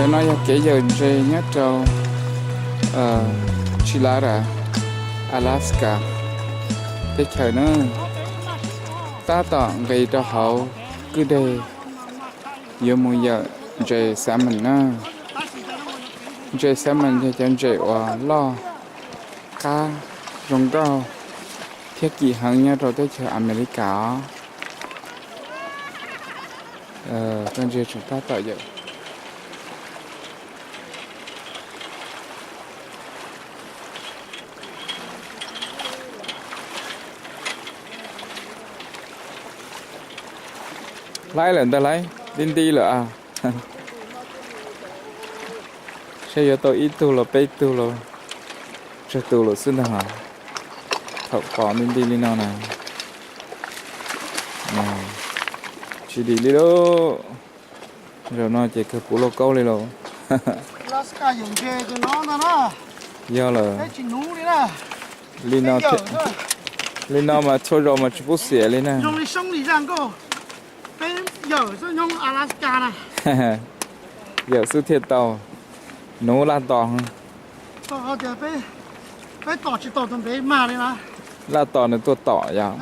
No yog kev yawm ntses nyob rau Chilada, Alaska teb chaws na. Tab tom nqis rau hauv kwj deg yuav mus yawm ntses salmon na. Ntses salmon yog cov ntses uas loj, qab, zoo nkauj thiab kim heev nyob rau teb chaws Amelikas os. Koj ntsia tseem tab tom yawm. Laib lawm ntag, laib nti nti lawm a. Saib yuav tau ib tug los peb tug los tsawg tus lawm xwb ntag. Thaum pom nti nti li no na, tsis dim li lauj. Zaum no ces kawg puv lauj kaub li lauj. Yog lawm. Li no mas txhua zaus mas tsis pub xiam li na. Yawm xwb thiaj tau. Nuv laj tos. Laj tos nws tuaj tom yom.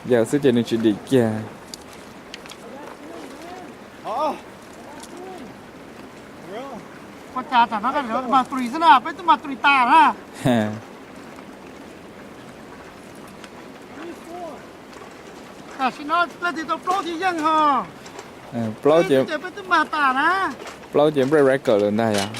Yawm xwb ces nws tsis dim kiag. Tam sim no leej twg tau plaub thiaj yeej ho. Plaub ces, plaub ces break record lawm ntag yom.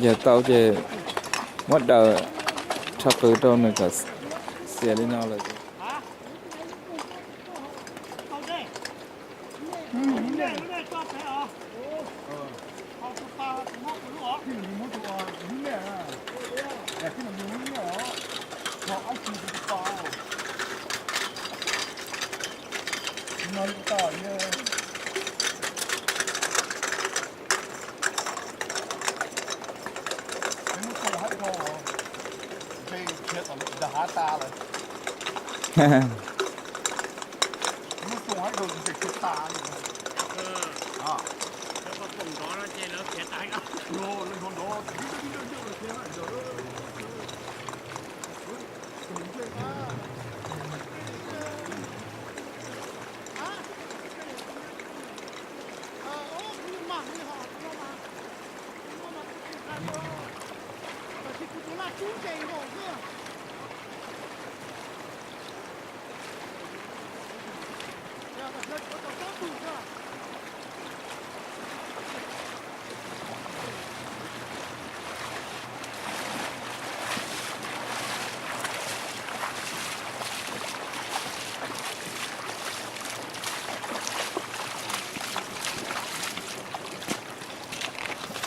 Yog tau ces muab daws rho qws rau nws kom xiam li no lawm.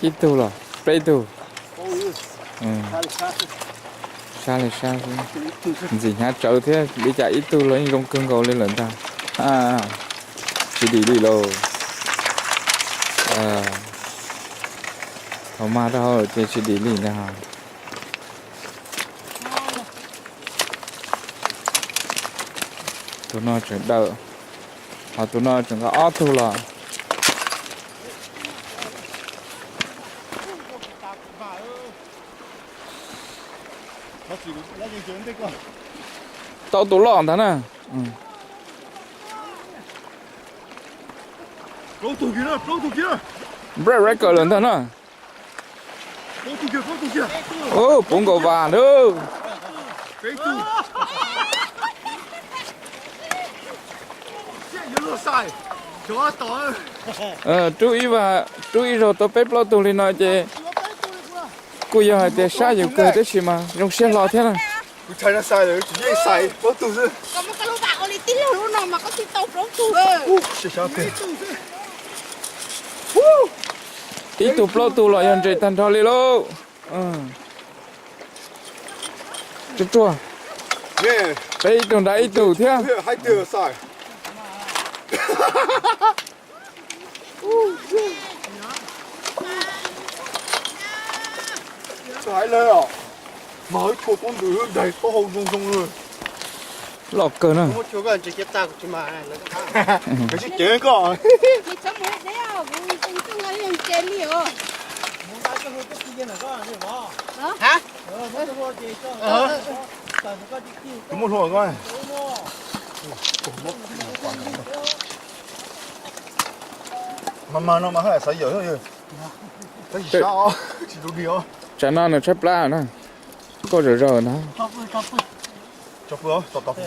Ib tug los peb tug? Sab li sab xwb. Ntxim hnyav tsawv thiab li cas ib tug los yeej zoo kawg nkaus li lawm ntag. Tsis dim li lauj. Thaum mag rau hauv ces tsis dim li ntag. Tus no tseem dawm, ho tus no tseem nqa ob tug los. Tau tus loj ntag na. Break record lawm ntag na. Puv nkaus vas na. Rub ib vas, rub ib zaug tau peb plaub tug li no ces kuj yog hais tias sab yus kawg tab sis mas zoo siab hlo thiab na. Ib tug plaub tug los yog ntses tag nrho li lauj. Tsuag tsuag. Peb ib tug nrad ib tug thiab. Hais lawm os, mas hawb tshua tub ntws daig taub hau zoo zoo li. Loj kawg na. Koj sib cev koj. Tus muaj hlua koj. Mas mas no mas haj xav yawm, xav tsis sab os, tsis tus dig os. Tsam no nws tshaib plab na, koj zom zaws ntag. Tso pw, tos tos pw.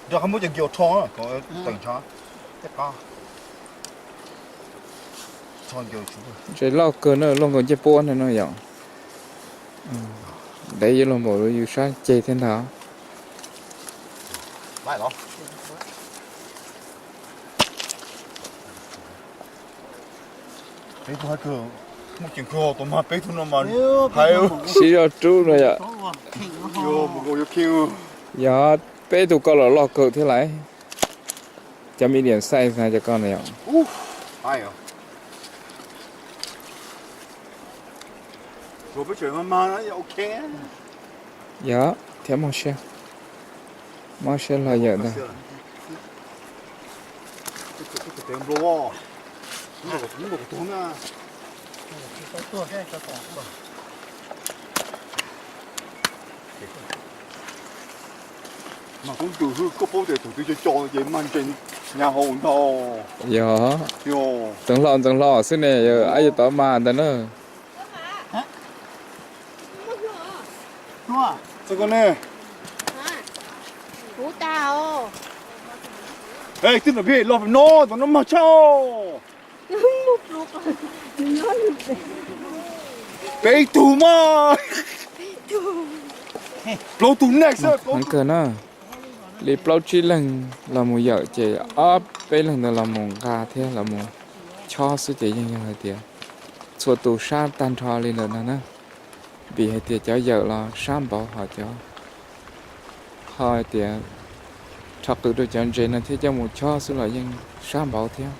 Nrog qab muab cov nkiaus rho kom teem ntshav tej qab. Ntshe loj kawg na, loj nkaus ncej puab ntag no yom. Dev yuav luag npaum yus sab ceg thiab ntag. Peb tug hais kawg, muaj ceem kawg tus mas peb tug no mas hais sib zog rub no yom. Yog peb tug ko los loj kawg thiab lauj. Cov medium size na cov ko na yom. Yog thiab mob siab, mob siab los yawm ntag. Mas kuv tus hwj koj paub tias tus twg co co ces mag ntses nyas hauv ntag. Yog, ntxeev hlo ntxeev hlo xwb ne, yog ab yuav tau mag ntag na. Twb no peb los no, tus no mag tshaj. Peb tug mas, plaub tug next. Heev kawg na, li plaub tsib leeg los mus yawm ces ob peb leeg ntawd los mus nqa thiab los mus chob xwb ces yeej yog hais tias txhua tus sab tag nrho li ntawd no na. Vim hais tias cov yawm los sab npaum, ho cov, ho hais tias rho qws rau cov ntses no thiab coj mus chob xwb los yeej sab npaum thiab.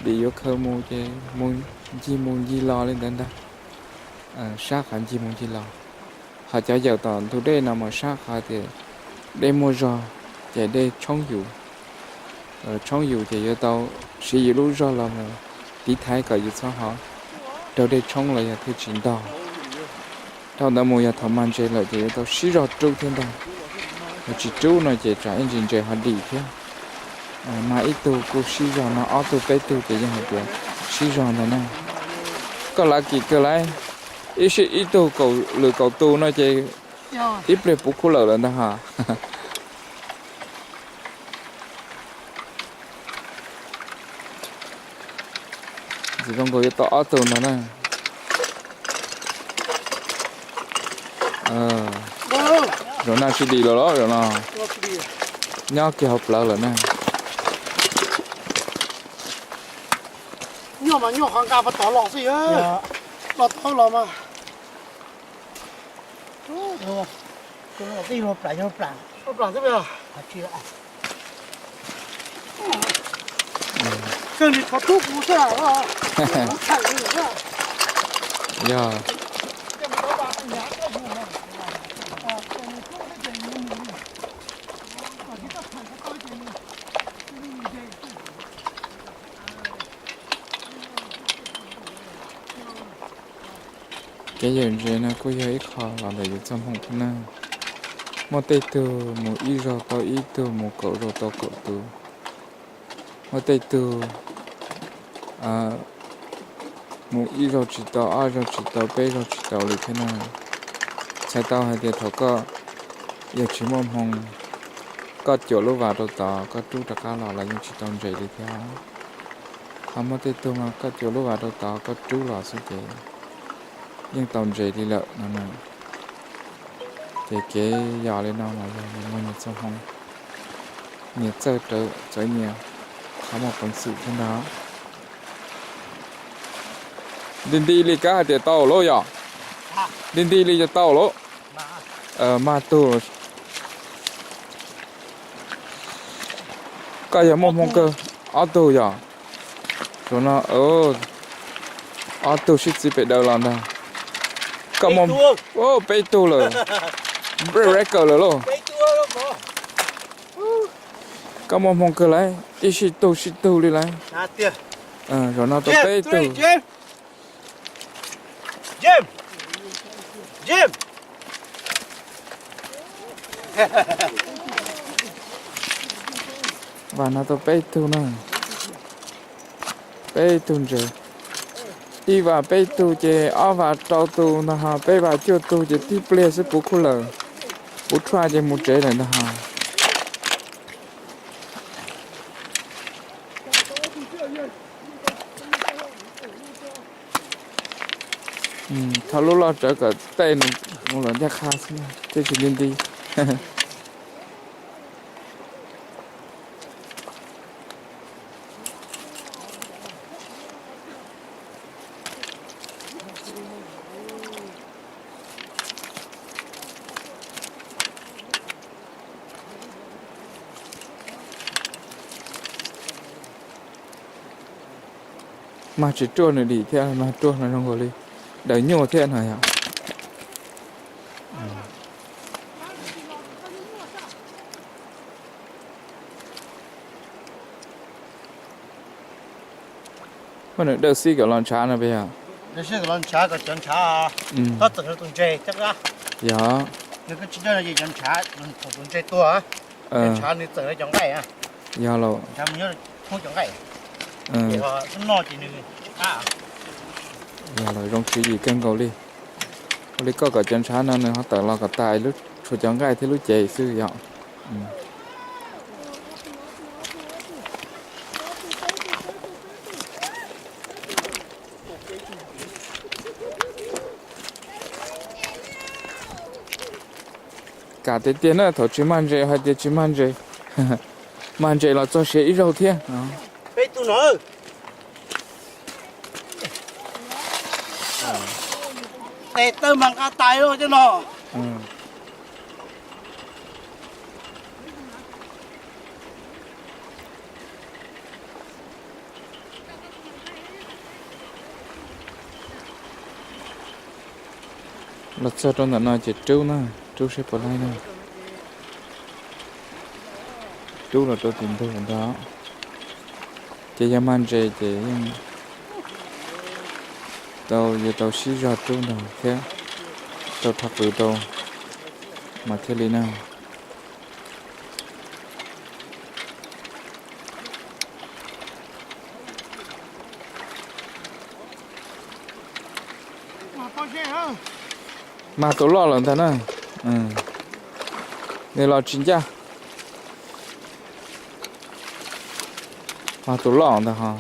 Vim yuav khaws mus ces mus ncig mus ncig los li ntawd ntag, sab qhov ncig mus ncig los. Ho cov yawm tom ntug dej no mas sab qhov tias dej muaj zog ces dej tshoob yus, tshoob yus ces yuav tau siv yus lub zog los mus tiv thaiv kom yus txhob ho raug dej tshoob los yog thiaj tsis ntog. Dhau ntawd mus yog thaum mag ntses lawm ces yuav tau sib zog rub thiab ntag. Yog tsis rub no ces tsam ib ntsis ntses ho dim thiab. Mag ib tug kuj sib zog, mag ob tug peb tug ces yeej hais tias sib zog ntag na. Koj lav kim kawg lauj, ib sij ib tug lwm kaum tus no ces ib pliag puv khuj lawm lawm ntag ha. Ntxim zoo nkaus yuav tau ob tug ntag na. Zaum no tsis dim lawm los zaum no, nyob kiag hauv plawv lawm na. Nyuaj mas nyuaj qhov nqa pov tod los xwb, los tod los mas. Yog. Kev yawm ntses no kuj yog ib qho los ntawm yus txoj hmoo thiab na. Muaj tej tug mus ib zaug tau ib tug, mus kaum zaug tau kaum tus. Muaj tej tug mus ib zaug tsis tau, ob zaug tsis tau, peb zaug tsis tau li thiab na. Txhais tau hais tias thaum koj yog tsis muaj hmoo, koj cuam lub vas rau tod koj rub rov qab los los yeej tsis tau ntses li thiab. Ho muaj tej tug mas koj cuam lub vas rau tod koj rub los xwb ces yeej tau ntses li lawm no na. Ces kev yos li no mas yog nyias muaj nyias txoj hmoo, nyias txawj rawv txawv nyias qhov muaj peev xwm thiab ntag. Nti nti li kab hais tias tau lawm yom? Nti nti li yog tau lawm. Mag tug. Koj yog muaj hmoo kawg, ob tug yom? Zaum no ob tug sib txiv pem daws los ntag. Koj muaj, peb tug lawm. Record lawm lauj. Koj muaj hmoo kawg lauj, ib sij tug sib tug li lauj. Zaum no tau peb tug. Vam no tau peb tug na. Peb tug ntses. Ib vam peb tug ces ob vam rau tug ntag ho, peb vam cuaj tug ces tib pliag xwb puv khuj lawm. Puv rhuaj ces mus tsev lawm ntag ho. Thauj lub loj tsawv kom tej nws mus los ncaj qha xwb, tej tsis nti nti. Mag tsis ruaj nws dim thiab, mag ruaj no zoo nkaus li daws nyuaj thiab no yog. Muaj nws dawj xib kom los ntshav no puas yog? Dawj xib kom los ntshav kom cov ntshav txawm tus ntses thiab. Yog. Nws tsis dawj no ces cov ntshav thaum tus ntses tuag, cov ntshav nws txawm cov nqaij. Yog los. Ntshav mus nyob thoob cov nqaij. Noj ces nws tsis qab. Yog los zoo tswv yim kawg nkaus li. Ua li koj kom cov ntshav no nws ho tawm los kom tas, tshuav cov nqaij thiab lub cev xwb yog. Kam tiag tiag na, thaum tsis mag ntses hais tias tsis mag ntses, mag ntses los txog siav ib zaug thiab. Peb tug no. Tes taw mas nqa tais los cov no. Los txog rau ntawm no ces rub na, rub seb puas laib na. Rub los rau tim ntug ntag. Ces yog mag ntses ces yeej tau, yuav tau sib zog rub ntag thiab tau rho qws rau mas thiaj li na. Mag tus loj lawm ntag na. Nws los tsis ncaj. Mag tus loj ntag ho.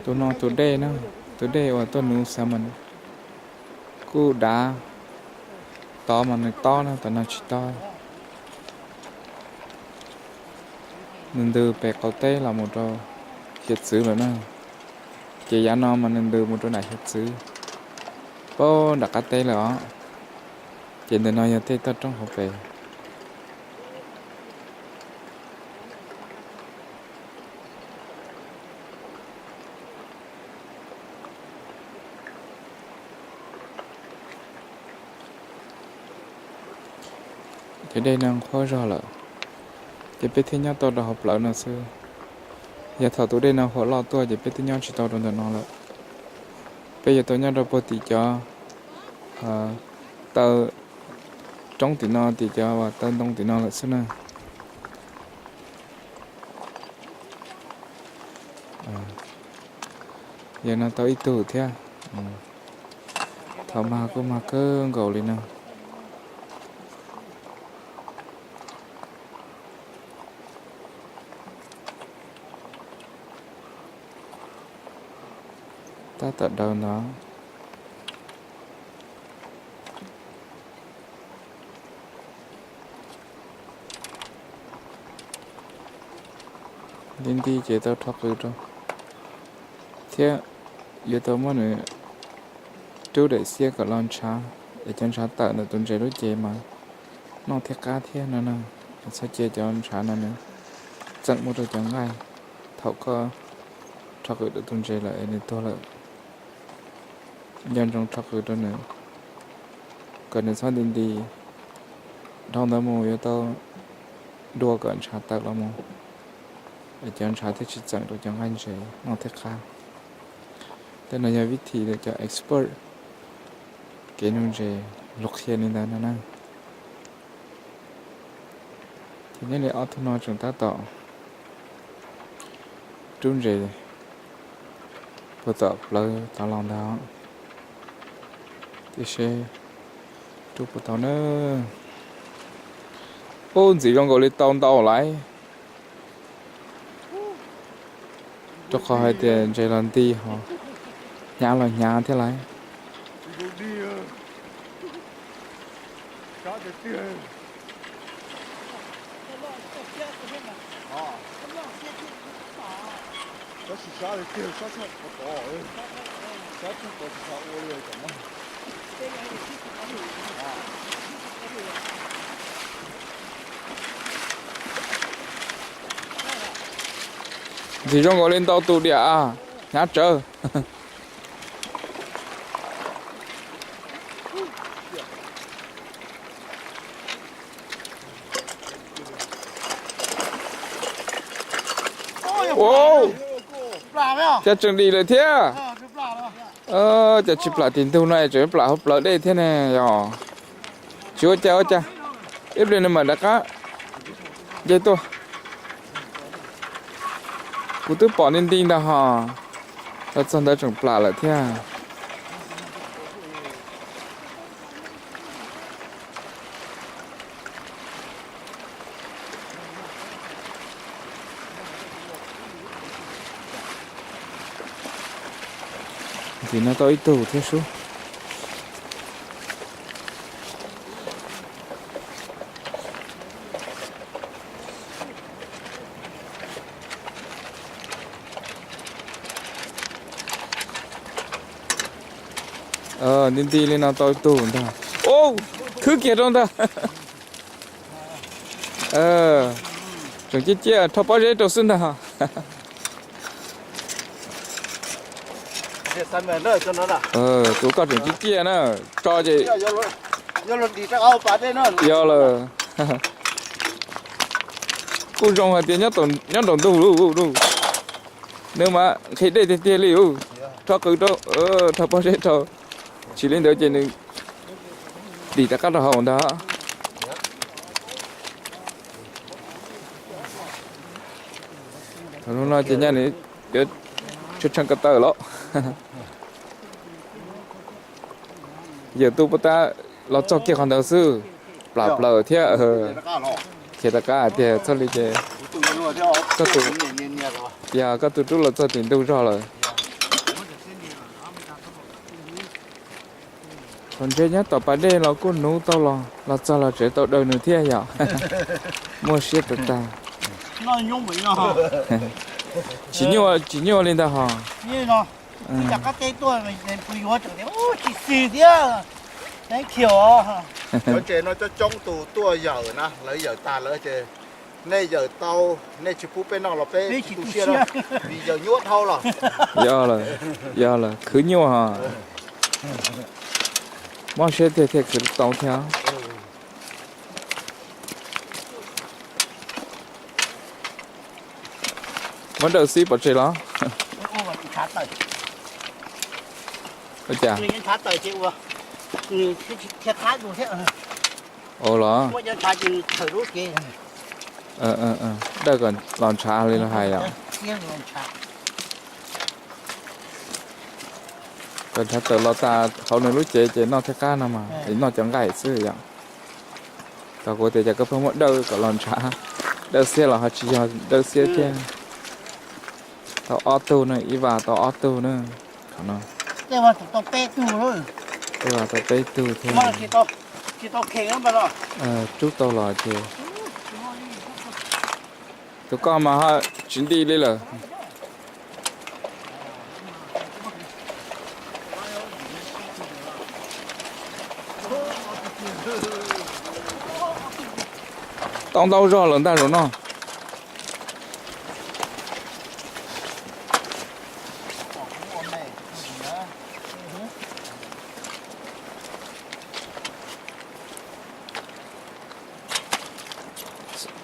Tus no tus dej na, tus dej uas tuaj nuv xav mas kuj dav, tod mas nws tob na, tom no tsis tob. Nws ntws pem qaum teb los mus rau hiav txwv lawm na. Ces yav no mas nws ntws mus rau nram hiav txwv, paub nram qab teb lawm os. Ces ntawm no yog tej toj roob hauv pes. Ces dej no qhuav zog lawm, ces peb thiaj nyob tau rau hauv plawv no xwb. Yog thaum tus dej no huam loj tuaj ces peb twb nyob tsis tau rau ntawm no lawm. Peb yuav tau nyob rau puag tim cov taw roob tim no, tim cov taw ntoo tim no lawm xwb na. Yog no tau ib tug thiab. Thaum mag kuj mag kawg nkaus li no. Tab tom daws ntawd. Nti nti ces tau rho qws rau, thiab yuav tau muab nws rub daim xiab kom los ntshav, es cov ntshav tawm ntawm tus ntses lub cev mas noj thiaj qab thiab no na. Txhob cia cov ntshav no nws txeem muaj rau cov nqaij. Thaum koj rho qws rau tus ntses lawm es nws tuag lawm, nco ntsoov rho qws rau nws kom nws txhob nti nti. Dhau ntawd mus yuav tau dua kom ntshav tawm los mus, es cov ntshav thiaj tsis txeem rau cov nqaij ntses noj thiaj qab. Tej no yog vib thim cov expert kev nuv ntses luag qhia li ntawd no na. Ces nyob li ob tug no tseem tab tom rub ntses puag tom plawv tod los ntag. Tiam sis rub puas tau na. Ub, ntxim zoo nkaus li tau ntau lawm, rau qhov hais tias ntses los nti ho hnyav los hnyav thiab lawm. Ntxim zoo nkaus li ntau tus diam, hnyav tsawv. Ua, cas tseem dim lawm thiab. Cas tsis plam tim ntug no es tseem plam hauv plawv dej thiab ne yog? Tsis ua cas ua cas, ib pliag nws mam rov qab nce tuaj. Kuv twb pom nti nti ntag hos, los txog ntawd tseem plam lawm thiab. Ntxim no tau ib tug thiab sub. Nti nti li no tau ib tug ntag. Ub, khwb kiag rau ntag. Tseem ciaj ciaj rho pob zeb rau xwb ntag. Tus koj tseem ciaj ciaj na, tso ces yog lawm. Kuj zoo hais tias nyob nraum ntug lub, nws mas nqhis dej tiag tiag li. Rho qws rau, rho pob zeb rau, tsis li ntawd ces nws dim rov qab rau hauv ntag. Thaum no ces nyaj nws yuav tshee tshee ko taw los. Yawm tub puag ta los txog kiag qhov ntawd xwb, plam plaws thiab. Khiav rov qab tiag, txhob li ces koj tus, yog koj tus rub los txog tim ntug zog lawm. Thaum ntse nyob tom pas dej los kuj nuv tau los, los txog los tseem tau daws nws thiab yom. Muaj siab tag tag. Tsis nyuaj, tsis nyuaj li ntag hos. Cov ntses no coob coob tus tuaj yawm na, lawv yawm tag lawm ces nej yawm tau, nej tsis pub peb noj los peb tsis tu siab, vim yawm nyuaj dhau los. Yog lawm, khwv nyuaj hos. Mob siab tiag thiaj khwv tau thiab. Muab dawj xib pov tseg los? Ua cas? Ua los? Dawj kom los ntshav li los hais yom. Kom ntshav tawm los tas hauv nws lub cev ces noj thiaj qab no mas, noj cov nqaij xwb yom. Tau kuv tias cas koj pheej muab dawj kom los ntshav, dawj xiab los ho tsis yog dawj xiab thiab. Tau ob tug na, ib vas tau ob tug na, qhov no. Tej vas tau peb tug lawm. Tej vas tau peb tug thiab. Tsis tau kheev los? Rub tau los ces. Tus koj mas ho tsis nti li lawm. Tau ntau zog lawm ntag zaum no.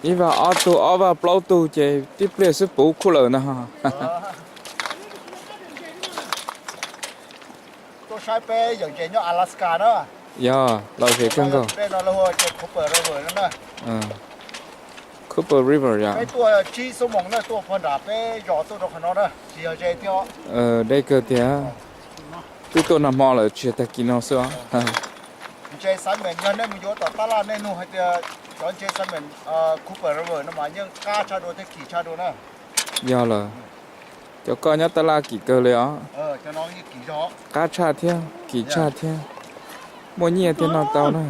Ib vaj ob tug, ob vaj plaub tug ces tib pliag xwb puv khuj lawm ntag. Tuaj saib peb yawm ntses nyob Alaska na. Yog, lom zem kawg nkaus. Peb no lawv hu ua Cooper River no na. Cooper River yom. Peb tuaj tsib xuab moos na, tuaj puag nram peb zos tuaj rau qhov no na, tsis yog ze thiab. Deb kawg tiag. Twb tuaj nag hmo lawm, tsis yog tag kis no xwb os. Ntses salmon, yog nej mus yuav tom tab laj nej nug hais tias cov ntses salmon Cooper River no mas yeej qab tshaj dua thiab kim tshaj dua na. Yog lawm, cov koj nyob tab laj kim kawg li os. Qab tshaj thiab kim tshaj thiab, muaj nyiaj thiab noj tau na.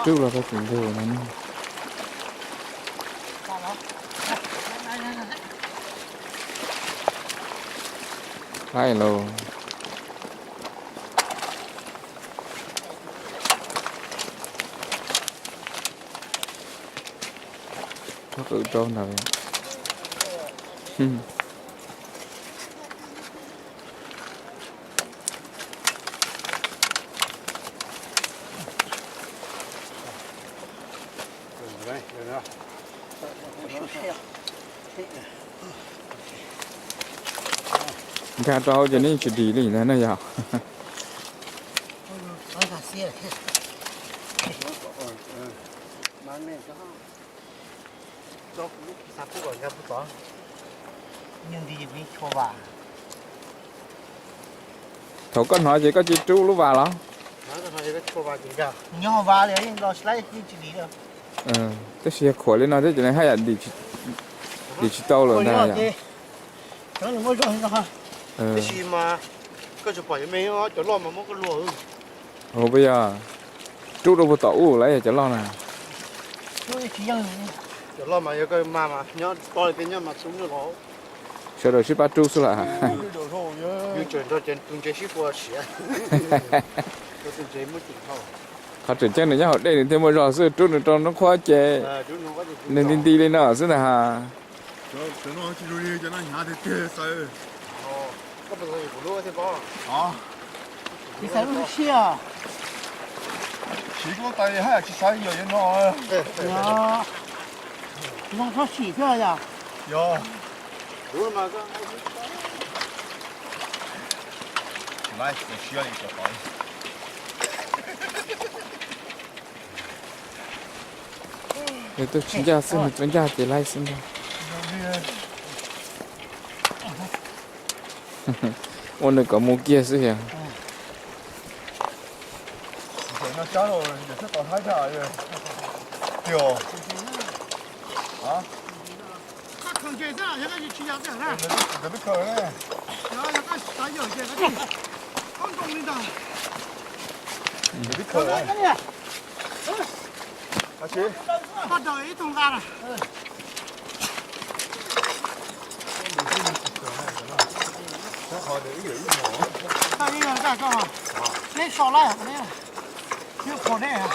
Rub los tau tsis ntug no. Laij lauj. Txhob qwm rau ntawd. Nkag rau hauv ces neb tsis dim li ntag na yog. Thaum koj hnov ces koj cia li rub lub vas los? Nyob hauv vas li, los tsis laib yeej tsis dim li. Tab sis yog khuam li no thiab ces nws haj yam dim tsis tau lawm ntag yom. Tab sis mas koj tsis pom cov me cov loj mas muab koj luag. Ua puas yog rub rau puag tom ub lawm cov loj na? Cov loj mas yog koj mag mas nyob toj li peb nyob mas txhub nyuj los. Sawv daws sib pab rub xwb lawm. Yus tseem nrog tus ntses sib pua siav. Qhov tseem ceeb nws nyob hauv dej nws thiaj muaj zog xwb, rub nws rau nruab qhuab ces nws nti nti li no xwb ntag. Tsis xaiv lub siab. Siv koj tais haj tsis xaiv yog no. Zoo txhob sim thiab yom. Yog. Tsis laib, siab li tau tau. Nws tuaj tsis ncaj xwb, nws tuaj ncaj ces laib xwb ntag. Ua nws kom mus kiag xwb yog. Koj daws ib tug nqa na. Koj ib yam nqa koj, neb so laib, neb, neb qhuas neb.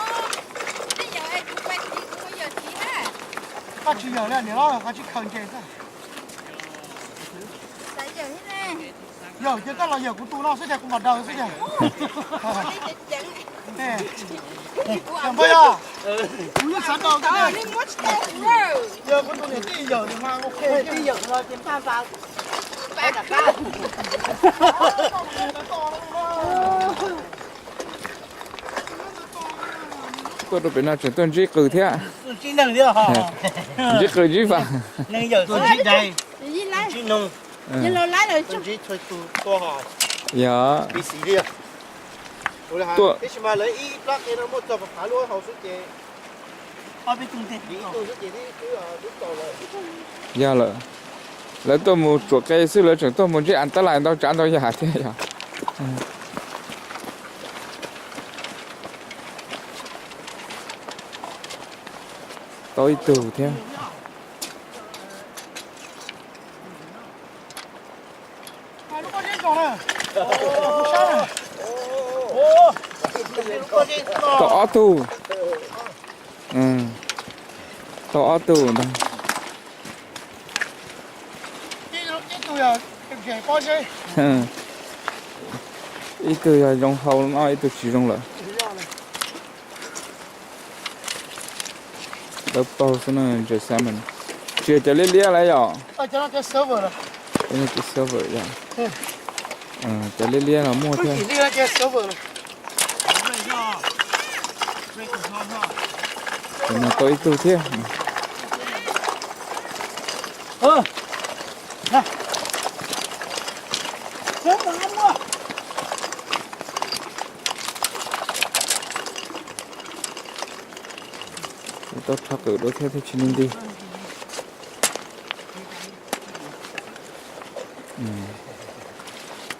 Koj tsis yawm li niam hlob, koj tsis khaws ntses xwb. Yawm ces koj los yawm kuv tus no xwb ces kuv mam daws xwb ces. Tuaj rau pem no tseem tuaj ntsib qws thiab. Ntsib qws ntsib vam. Yog. Tuaj Yog lawm, lawv tuaj mus tsuam qe xwb, lawv tseem tuaj mus ntsib as tab lais ntau tsav ntau yam thiab yog. Tau ib tug thiab. Tau ob tug. Tau ob tug ntag. Ib tug yog zoo hau no, ib tug tsis zoo lawm. Dawb paug xwb no, ntses salmon. Tsis yog cov liab liab lawm yom? Silver yom. Cov liab liab los muaj thiab. Tus no tau ib tug thiab. Tau rho qws dua thiab thiaj tsis nti nti.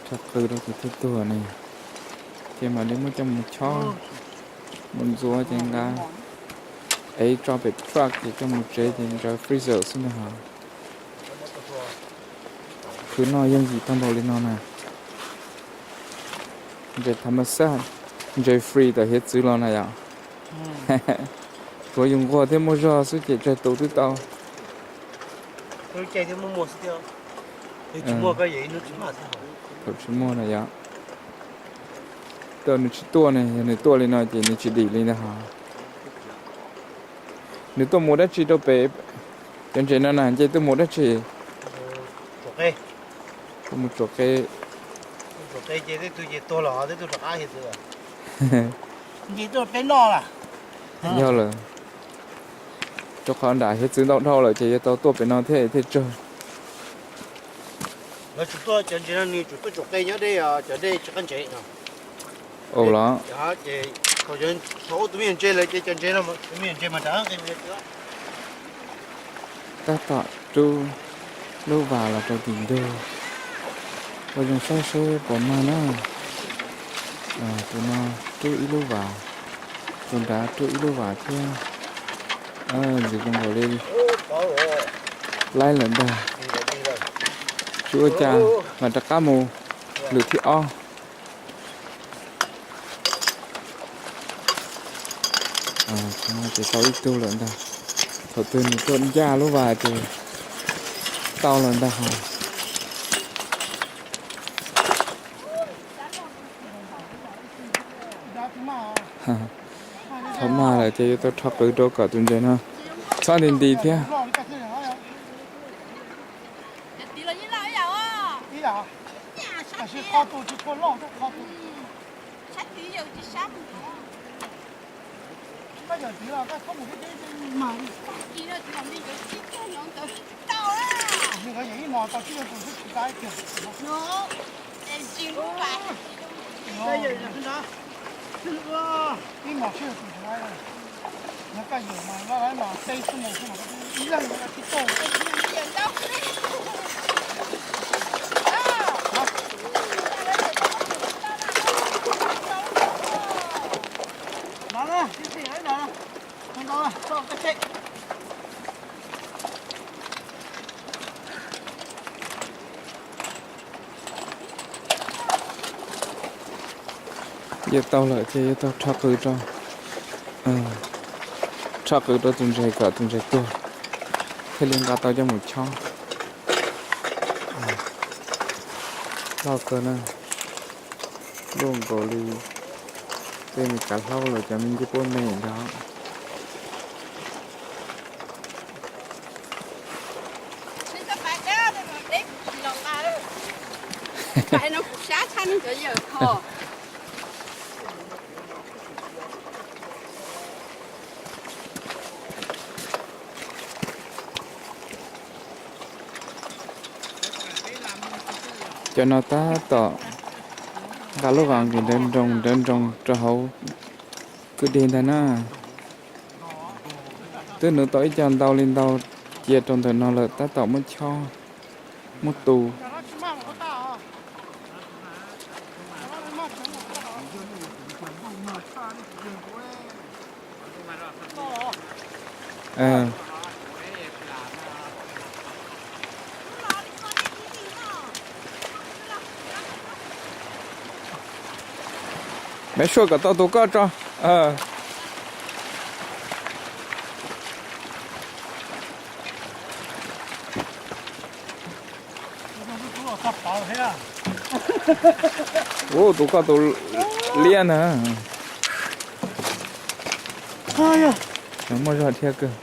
Rho qws rau ces thiaj tuag ne. Ces mam li muab coj mus chob, mus ntxuav ces nqa, ev tso pem truck ces coj mus tsev ces ntsaws freezer xwb ntag. Khwv noj yooj yim tau npaum li no na. Ntses tham mas xaj, ntses free tam hiav txwv los na yom. Tuav yus nquag thiab muaj zog xwb ces tsawg tus twb tau. Thaum tsis muaj na yom. Thaum nws tsis tuaj ne, yog nws tuaj li no ces nws tsis dim li ntag hos. Nws tuaj mus dab tsi rau pem cov ntses no na, nce tuaj mus dab tsi? Tuaj mus tsuam qe. Yog lawm, rau qhov nram hiav txwv ntau dhau lawm ces yuav tau tuaj pem no thiab thiaj tsawg. Ua los, tab tom rub lub vas los rau tim ntug, ua zoo saib seb puas mag na. Tus no rub ib lub vas, tus nrad rub ib lub vas thiab. Ntxim zoo nkaus li, laib lawm ntag. Tsis ua cas, mam rov qab mus lwm thib ob. Ces tau ib tug lawm ntag. Thaum twg nws tuaj ncaj lub vas ces tau lawm ntag hos. Thaum mag lawm ces yuav tau rho qws rau kom tus ntses no txhob nti nti thiab. Yuav tau lawm ces yuav tau rho qws rau, rho qws rau tus ntses kom tus ntses tuag thiaj li nqa tau coj mus chob. Loj kawg na, luaj nkaus li Tej me kav hlaub los cov me ncej puab me ntag. Cov no tab tom nqa lub qas nqis nrawv nroos nrawv nroos rau hauv kwj deg ntag na. Twb nuv tau ib co ntau li ntau cia rau ntawm no lawm, tab tom muab chob muab tu. Maiv Suaj kom tau tus koj tso. Ub, tus koj tus liab ntag. Muaj zog dhia kawg.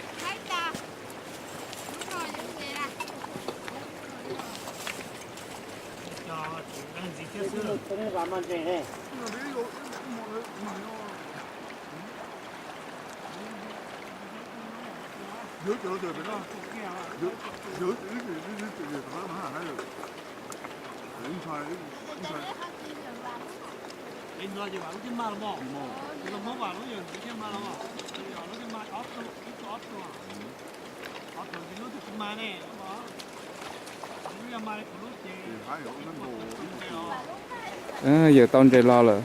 Yawm tau ntses los lawm.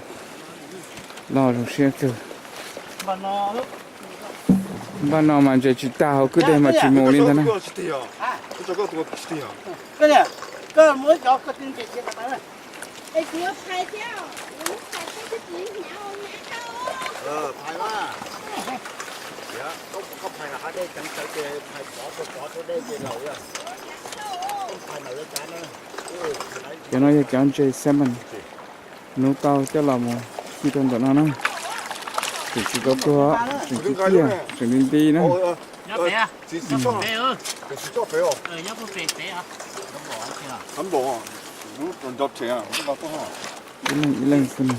Loj zoo siab kawg. Npaj no mas ntses tsis tag hauv kwj deg mas tsis mus li ntag na. Cov no yog cov ntses salmon. Nuv tau coj los mus khi rau ntawm no na. Tseem tsis tau tuag, tseem tsis tiag, tseem nti nti na. Ib leeg ib leeg xwb na.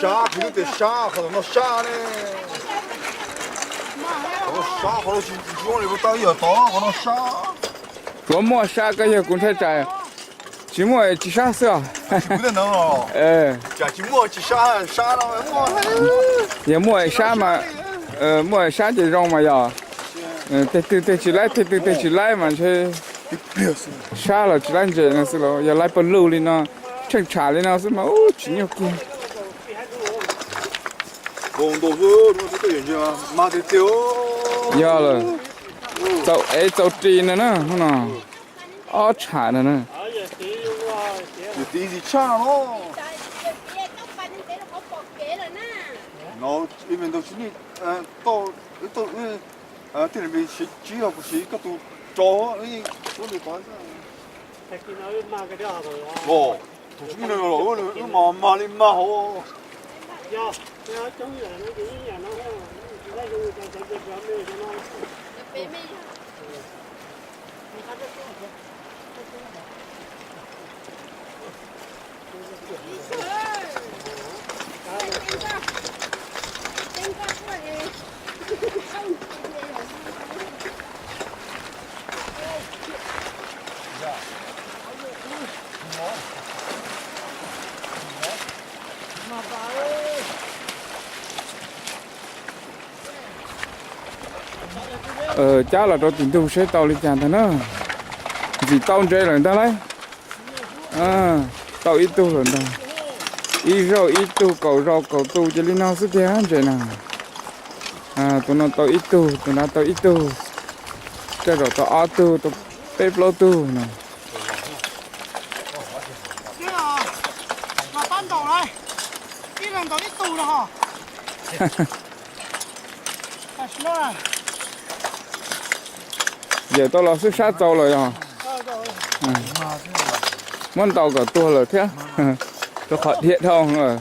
Sab, kuv twb tias sab, qhov no sab ne. Qhov no sab, qhov no tsis zoo li kuv tau ib yam tod, qhov no sab. Tsuav muaj sab koj yog kuv ntshai tsam tsis muaj tsis sab xwb os. Yog muaj sab mas, muaj sab ces zoo mas yog. Tej twg tej tsis laib, tej twg tej tsis laib mas ntshe sab los tsis laib ntses no xwb los yog laib pawg lug li no, tsheej tsham li no xwb mas ub tsis nyuaj kiag. Yog lawm, txaus ev txaus ris no na, hnub no ob tsham no na. Tij laug me siv tsib os, kuv siv koj tus rau. Tus tsis muaj neeg los wb mas mag li mag hauv. Cab los rau tim ntug seb tau li cas ntag na. Ntxim tau ntses lawm ntag lauj. Tau ib tug lawm ntag. Ib zaug ib tug, kaum zaus kaum tus ces li no xwb tiag ntses na. Tus no tau ib tug, tus nrad tau ib tug, tej zaum tau ob tug, tau peb plaub tug no. Ib leeg ntaus ib tug no. Yawm tau los xwb sab txaus lawm yog. Muab ntaus kom tuag lawm thiab. Rau qhov dhia dhau lawm.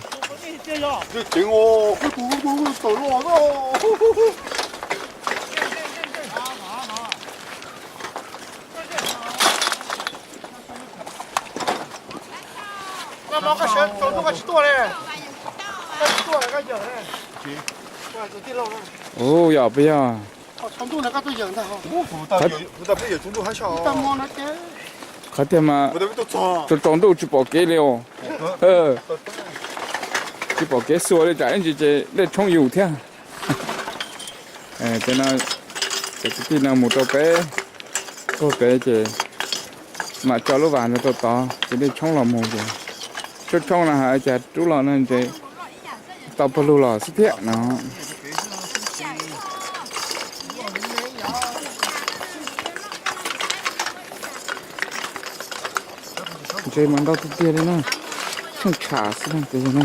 Ua yog puas yog? Qhov tiag mas tsaus tsaus ntuj tsis pom kev li os. Tsis pom kev xuas li, tsam ib ntsis ces dej tshoob yus thiab. Ces no cov kwv tij no mus rau peb, puag pem ces mam tso lub vas no rau tod ces dej tshoob los mus ces tshoob tshoob no hais cas rub los no ntshe tau pawg lug los xwb thiab no. Ntses mas ntau tiag tiag li na, tsheej tsham xwb na ces yog na.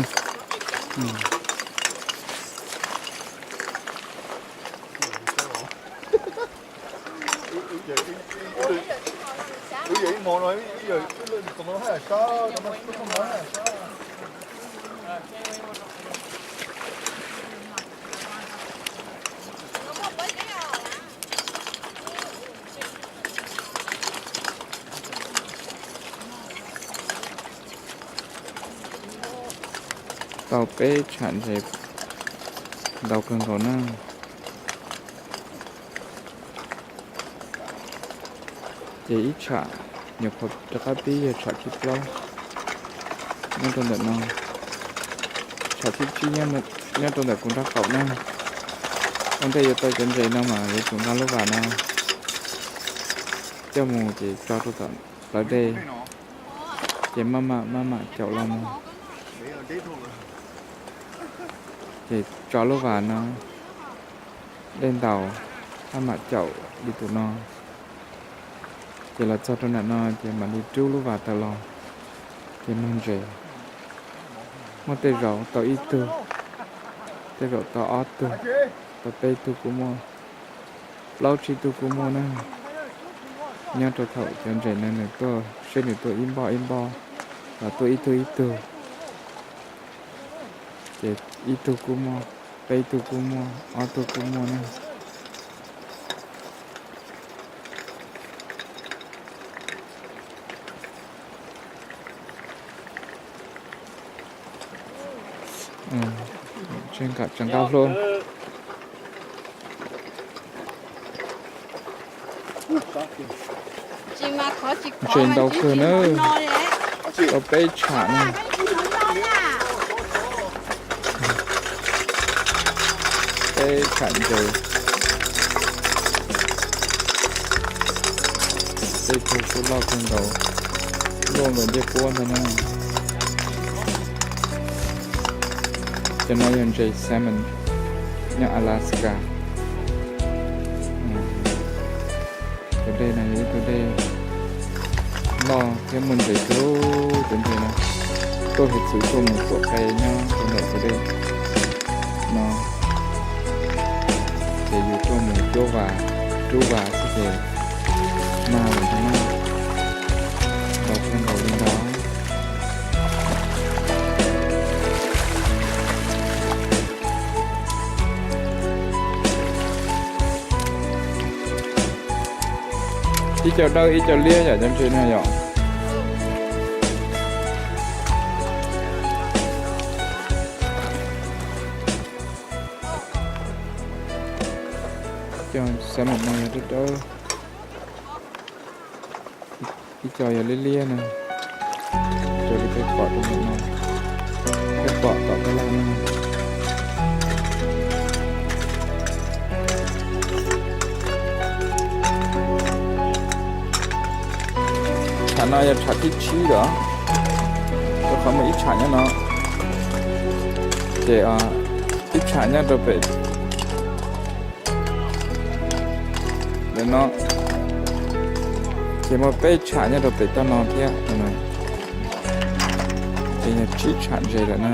Tau peb tsham ntses ntau kawg nkaus na. Ces ib tsham nyuam qhuav rov qab pib yog tsham thib plaub nyob rau ntawm no. Tsham thib tsib nyob rau ntawm kuv nraub qaum na. Ua ntej yuav tau cov ntses no mas yuav tsum nqa lub vas no coj mus ces tso rau tom plawv dej, ces maj mam maj mam caum los mus. Ces tso lub vas no, dej ntaus, maj mam caum li tus no. Ces los txog rau nram no ces mam li rub lub vas tawm los, ces muag ntses. Muaj tej zaum tau ib tug, tej zaum tau ob tug, tau peb tug kuj muaj, plaub tsib tug kuj muaj na. Nyob rau thaum cov ntses no nws tuaj seb nws tuaj ib npoj ib npoj los tuaj ib tug ib tug, ces ib tug kuj muaj, peb tug kuj muaj, ob tug kuj muaj na. Tseem nqa hlub. Ntses ntau kawg na, tau peb tsham na. Peb tsham ntses, tej tug kuj loj kawg nkaus, luaj nkaus ncej puab ntag na. Cov no yog ntses salmon nyob Alaska. Tus dej no yog ib tug dej loj thiab muaj ntses kawg. Cov ntses no tuaj hais txwv tuaj mus tuam qe nyob rau ntawm tus dej no, ces yus tuaj mus cuab vas, rub vas xwb ces mag lawm ntag na. Ntau kawg nkaus li ntag. Ib co dawb ib co liab yom, cov ntses no yom. Cov salmon no yog dawb dawb, ib co yog liab liab na. Raws li peb pom rau ntawm no, peb pom tom tab laj no. Tsham no yog tsham thib tsib lawm, rau qhov muaj ib tsham nyob no, ces ib tsham nyob rau pem ntawm no, ces muaj peb tsham nyob rau pem toj no thiab. Ces yog tsib tsham ntses lawm na.